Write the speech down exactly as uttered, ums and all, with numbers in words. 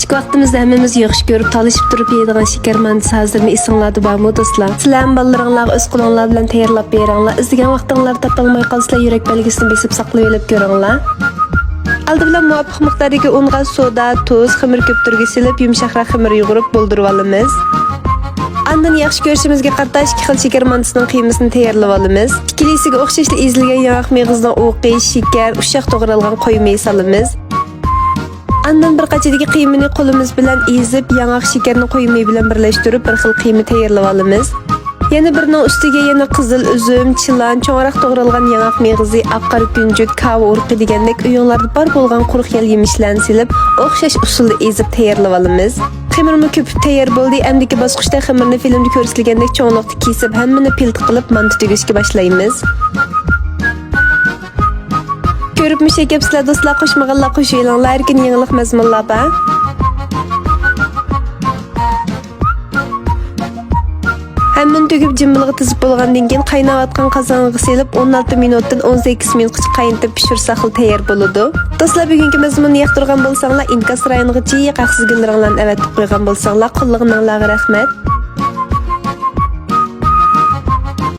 ۋاقتىمىزدا ھەممىمىز ياخشى كۆرۈپ، تالىشىپ تۇرۇپ يەيدىغان شېكەر مانتىسى ھازىرمۇ ئېسىڭلاردا بارمۇ، دوستلار؟ سىلەرمۇ بالىلىرىڭلارغا ئۆز قولۇڭلار بىلەن تەييارلاپ بېرىڭلار. ئىزدىگەن ۋاقتىڭلاردا تاپالماي قالسىلەر، يۈرەك بەلگىسىنى بېسىپ ساقلىۋېلىپ كۆرۈڭلار. ئالدى بىلەن مۇۋاپىق مىقداردىكى ئۇنغا سودا، تۇز، خېمىر كۆپتۈرگۈچى سېلىپ، يۇمشاقراق خېمىر يۇغۇرۇپ بولدۇرۇۋالىمىز. ئاندىن ياخشى كۆرۈشىمىزگە قارىتا ئىككى خىل شېكەر مانتىسىنىڭ قىيمىسىنى تەييارلىۋالىمىز. ئىككىلىسىگە ئوخشاشلا ئېزىلگەن ياڭاق مېغىزىنىڭ ئۇۋىقى، شېكەر، ئۇششاق توغرالغان قويمىيى سالىمىز. ئاندىن بىر قاچىدىكى قىيمىنى قولىمىز بىلەن ئېزىپ، ياڭاق شېكەرنى قويمىيى بىلەن بىرلەشتۈرۈپ، بىر خىل قىيما تەييارلىۋالىمىز. يەنە بىرىنىڭ ئۈستىگە يەنە قىزىل ئۈزۈم، چىلان، چوڭراق توغرالغان ياڭاق مېغىزى، ئاق قارا كۈنجۈت، كاۋا ئۇرۇقى دېگەندەك ئۆيۈڭلاردا بار بولغان قۇرۇق يەل يېمىشلەرنى سېلىپ، ئوخشاش ئۇسۇلدا ئېزىپ تەييارلىۋالىمىز. خېمىرمۇ كۆپۈپ تەييار بولدى. ئەمدىكى باسقۇچتا خېمىرنى فىلىمدا كۆرسىتىلگەندەك چوڭلۇقتا كېسىپ، ھەممىنى پىلتە قىلىپ، مانتا تۈگۈشكە باشلايمىز. كۆرۈپمۇ شەكەپسىلەر دوستلار، قوشمىغانلار قوشۇۋېلىڭلار، ھەر كۈنى يېڭىلىق مەزمۇنلار بار. ھەممىنى تۈگۈپ جىمبىلغا تىزىپ بولغاندىن كېيىن، قايناۋاتقان قازانغا سېلىپ، ئون ئالتە مىنۇتتىن ئون سەككىز مىنۇتقىچە قاينىتىپ پىشۇرساقلا تەييار بولىدۇ. دوستلار، بۈگۈنكى مەزمۇننى ياقتۇرغان بولساڭلار، ئىنكاس رايونىغا جىق ھەقسىز گۈللىرىڭلارنى ئەۋەتىپ قويغان بولساڭلار، قوللىغىنىڭلارغا رەھمەت.